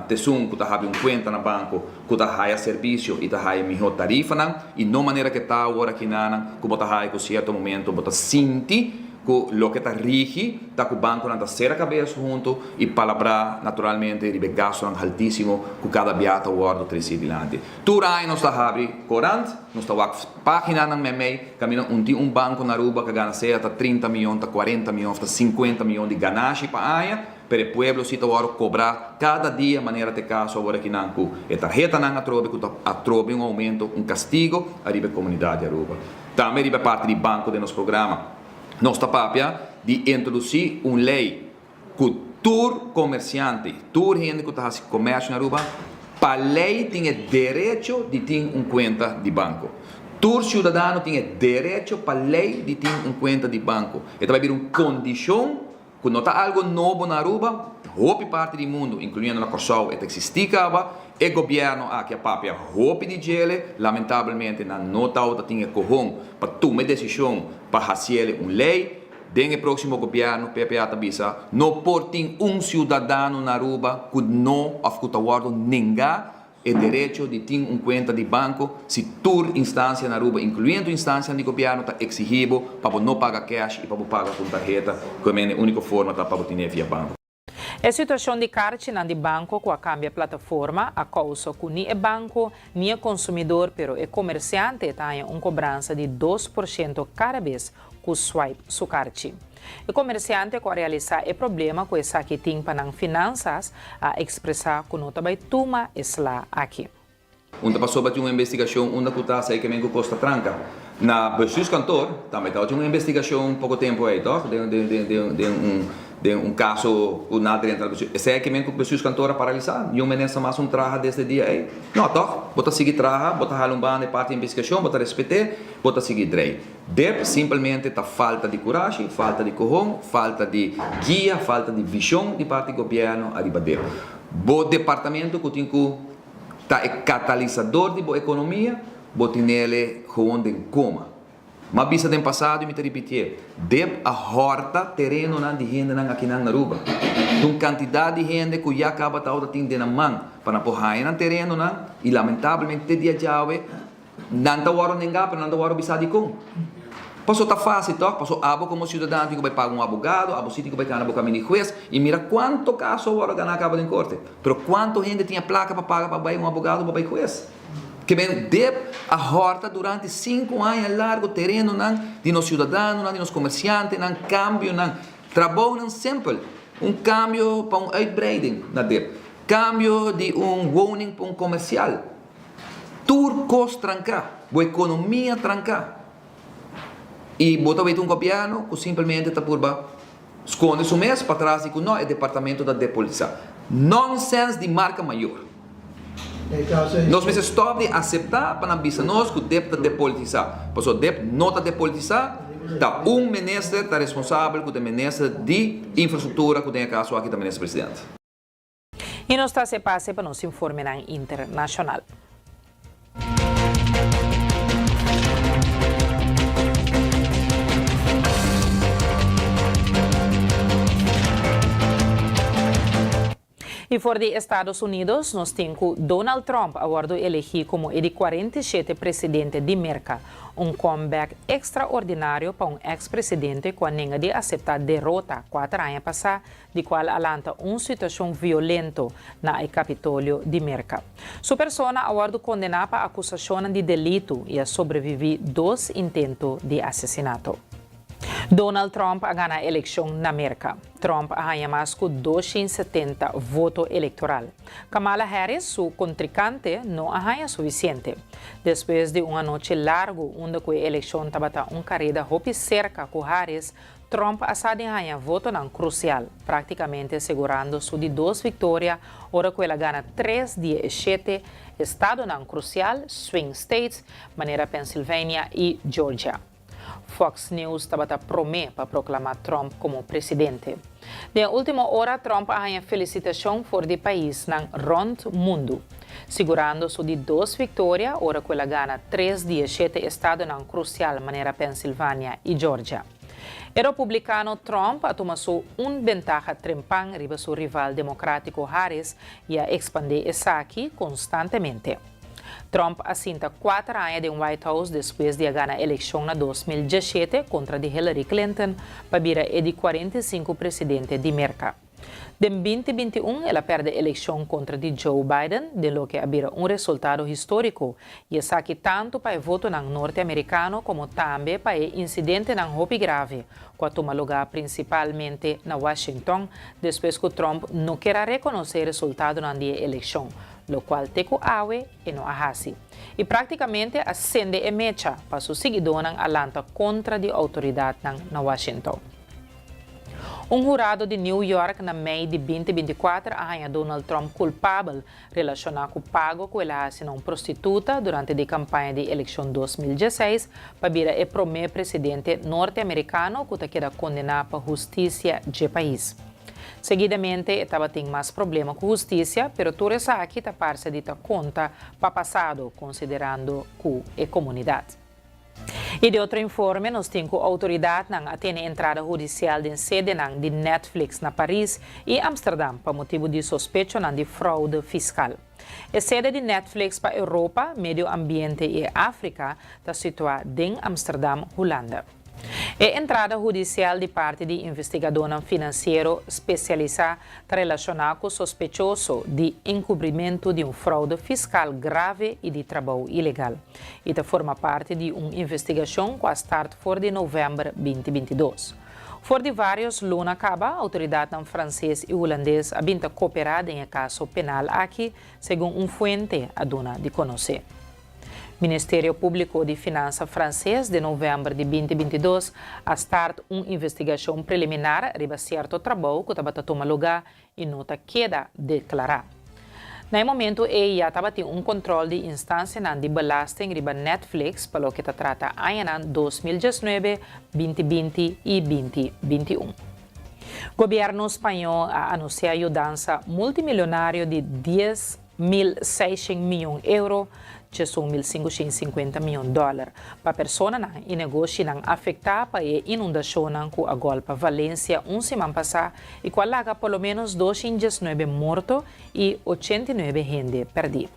t'esun cu ta habri un cuenta na banco cu ta haya servicio y ta haya miho tarifanan y no manera cu ta awor akinanan cu bo ta haya cu cierto momento bo ta sinti cu loke ta rigi ta cu banconan ta cera cabes hunto y palabra naturalmente riba e gastonan haltisimo cu cada bia ta wordo treci dilanti. Tur aña nos ta habri corant, nos ta wak paginanan memey caminda un tin un banco na Aruba ca gana sea ta 30 miyon, ta 40 miyon of ta 50 miyon di ganashi pa aña. Pero e pueblo si ta wòrdu kobrá kada dia manera ta e kaso awor akinan ku e tarhetanan atrobe ku ta atrobe un oumento, un kastigo ariba e komunidat di Aruba. Tambe riba e parti di banko den nos programa nos ta papia di introdusí un lei ku tur komersiante, tur hende ku ta hasi komersio na Aruba pa lei tin e derecho di tin un kuenta di banko. Tur siudadano tin e derecho pa lei di tin un kuenta di banko. E ta bai bira un kondishon. Ku no ta algo nobo na Aruba, hopi parti di mundu, inkluyendo na Kòrsou, e ta eksistí kaba. E gobièrnu aki a papia hopi di djele, lamentabelmente nan no tabata tin e kohon pa tuma e desishon pa hasiele un lei. Den e próksimo gobièrnu, PPA ta bisa, no por tin un siudadano na Aruba ku no òf ku ta wòrdu nengá E derecho di tin un cuenta di banco si tur instancia na Aruba, incluyendo instancianan di gobierno, ta exigi bo pa bo no paga cash y pa bo paga cu un tarheta, cu e mende unico forma ta pa bo tine via banco. E situacion di carchinan di banco cu a cambia plataforma a causa cu ni e banco ni e consumidor pero e comerciante ta haña un cobransa di 2% cada bes cu swipe su carchi. E comerciante cu a realisa e problema cu esaki tin pa nan finansas a expresa cu no ta bay tuma e sla aki. Un ta pasobra tin un investigacion unda cu ta sa kemen cu Costa Tranca. Na bestuurskantoor tambe tabatin un investigacion poco tempo ey toch den den den un den un caso cu na drenta na bestuur. Esey kemen cu bestuurskantoor a paralisa. Niun minister mas un traha desde dia ey. No toch? Bo ta sigui traha, bo ta hala un banda e parti di investigacion, bo ta respete, bo ta sigui drei. Dep simpelmente ta falta di kurashi, falta di kohon, falta di guia, falta di vishon di parti gobièrnu ariba dep. Bo departamento ku tin ku ta e katalisador di bo ekonomia, bo tinele gewoon den koma. M'a bisa den pasado i mi ta ripitié, dep a hòrta terenonan di hendenan akinan na Aruba. Ta un kantidat di hende ku ya kaba tabata tin den nan man pa nan por haña nan terenonan i lamentablemente te dia djawe, Nan ta wòrdu nengá, pero nan ta wòrdu bisá dikon. Paso ta fásil tòg? Paso abo komo siudadano tin ku bai paga un abogado, abo si tin ku bai gana bo kaminda di hues, i mira kuantu kaso a wòrdu ganá kaba den korte. Pero kuantu hende tin e plaka pa paga pa bai un abogado pa bai hues? Ke men deb a hòrta durante sinku aña largu terenonan di nos siudadanonan, di nos komersiantenan, kambionan, trabounan simpel, un kambio pa un uitbreiding na deb, kambio di un woning pa un komersial. Tur kos tranká, bo ekonomia tranká. I bo ta weta un gobièrnu ku simpelmente ta purba skonde su mes patras di ku no, e departamento ta depolitisá. Nònsèns di marka mayor. Nos mester stòp di aseptá pa nan bisa nos ku dep ta depolitisá. Pasobra dep no ta depolitisá, ta un minister ta responsabel ku ta e minister di infrastruktura ku den e kaso aki ta minister president. I nos ta hasi pase pa nos informenan internashonal. I for di Estados Unidos nos tin ku Donald Trump a wòrdu elegí komo e di 47 presidente di Merka. Un comeback ekstraordinario pa un eks presidente ku a nenga di aseptá derota kuater aña pasá di cual a lanta un situacion violento na e Capitolio di Merca. Su persona a wordo condena pa acusacionnan di delitu y a sobrevivi dos intento di asesinato. Donald Trump a gana eleccion na Merca. Trump a haña mas cu 270 voto electoral. Kamala Harris, su contricante, no a haña suficiente. Despues di un anochi largo unda cu e eleccion tabata un careda hopi cerca cu Harris, Trump a sa di haña votonan krusial, práktikamente segurando su di dos viktoria ora ku el a gana tres di e shete estadonan krusial, swing states, manera Pennsylvania i Georgia. Fox News tabata promé pa proklamá Trump komo presidente. Den último ora Trump a haña felisitashon for di paisnan rònt mundu, sigurando su di dos viktoria ora ku el a gana tres di e shete estadonan krusial manera Pennsylvania i Georgia. E republikano Trump a tuma su un bentaha trempan riba su rival demokrátiko Harris i a ekspandé esaki konstantemente. Trump a sinta kuater aña den White House despues di a gana elekshon na 2017 kontra di Hillary Clinton pa bira e di 45 presidente di Merka. Den 2021 el a pèrdè elekshon kontra di Joe Biden den loke a bira un resultado históriko i esaki tantu pa e votonan norteamerikano komo tambe pa e insidentenan hopi grave ku a tuma lugá prinsipalmente na Washington despues ku Trump no ker a rekonosé resultadonan di e elekshon, lokual te ku awe e no a hasi. I práktikamente a sende e mecha pa su siguidónan a lanta kontra di outoridatnan na Washington. Un hurado di New York na mei di 2024 a haña Donald Trump kulpabel relashoná ku pago ku el a hasi na un prostituta durante di kampaña di elekshon 2016 pa bira e promé presidente norteamerikano ku ta keda kondená pa hustisia dje pais. Seguidamente e tabatin mas problema ku hustisia, pero tur esaki ta parse di ta konta pa pasado konsiderando ku e komunidat. I di otro informe nos tin ku outoridatnan a tene entrada hudisial den sedenan di Netflix na Paris i Amsterdam pa motibu di sospechonan di froude fiskal. E sede di Netflix pa Europa, Medio Ambiente i Afrika ta situá den Amsterdam, Hulanda. E entrada hudisial di parti di investigadónan finansiero spesialisá ta relashoná ku sospechoso di enkubrimentu di un froude fiskal grave i di trabou ilegal i ta forma parti di un investigashon ku a start for di novèmber 2022. For di vários luna kaba, outoridatnan franses i hulandes a bin ta koperá den e kaso penal aki, segun un fuente a duna di konosé. Ministerio Públiko di Finansa franses den novèmber di 2022 a start un investigashon preliminar riba sierto trabou ku tabata tuma lugá i no ta keda deklará. Na e momentu ei ya tabatin un kontròl di instansianan di belasting riba Netflix pa loke ta trata añanan 2019, 2020 i 2021. Gobièrnu spañó a anunsiá yudansa multimilionario di 10,600 mion euro, 11,550 mion dòler, pa personanan i negoshinan afektá pa e inundashonnan ku a gòlpa Valencia un siman pasá i ku a laga por lo ménos 219 morto i 89 hende pèrdí.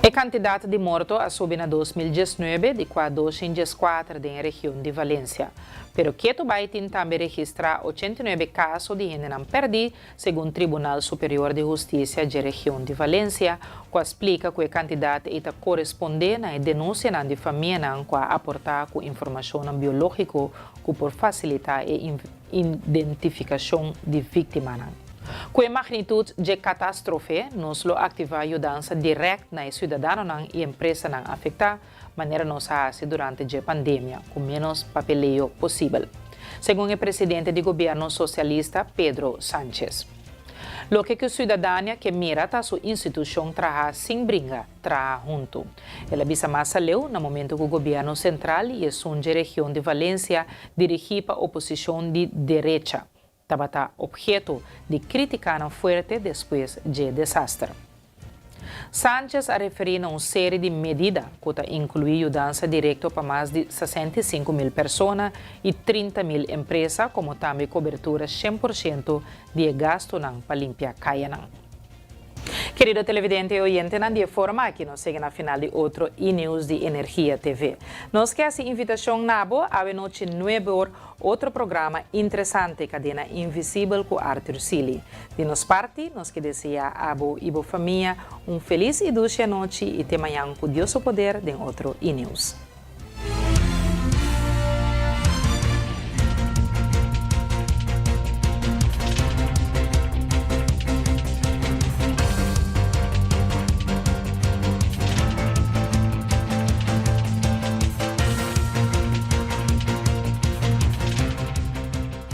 E kantidat di morto a subi na 2019, di kua 214 den e region di Valencia. Pero ketu bai tin tambe registrá 89 kaso di hendenan pèrdí, segun Tribunal Superior di Hustisia dje region di Valencia, ku a splika ku e kantidat ei ta korespondé na e denunsianan di famianan ku a aportá ku informashonnan biológiko ku por fasilitá e identifikashon di víktimanan. Ku e magnitut dje katástrofe, nos lo aktivá yudansa dirèkt na e siudadanonan i empresanan afektá, manera nos a hasi durante dje pandemia, ku ménos papeleo posibel, segun e presidente di gobièrnu sosialista Pedro Sánchez. Loke ku siudadania ke mira ta su institushon traha sin bringa, traha huntu. El a bisa mas aleu na momento ku gobièrnu sentral i esun dje region di Valencia dirigí pa oposishon di derecha tabata obheto di krítikanan fuerte despues dje desaster. Sánchez a referí na un seri di medida ku ta inkluí yudansa direkto pa mas di 65,000 persona i 30,000 empresa komo tambe kobertura 100% di e gastunan pa limpia kayanan. Kerido televidente i oyentenan, di e forma aki nos yega na final di otro E-News di Energia TV. Nos ke hasi invitashon na bo awe nochi nuebe or otro programa interesante Kadena Invisibel ku Arthur Sealy. Di nos parti nos ke deseá abo i bo famia un felis i dushi anochi i te mañan ku Dios su poder den otro E-News.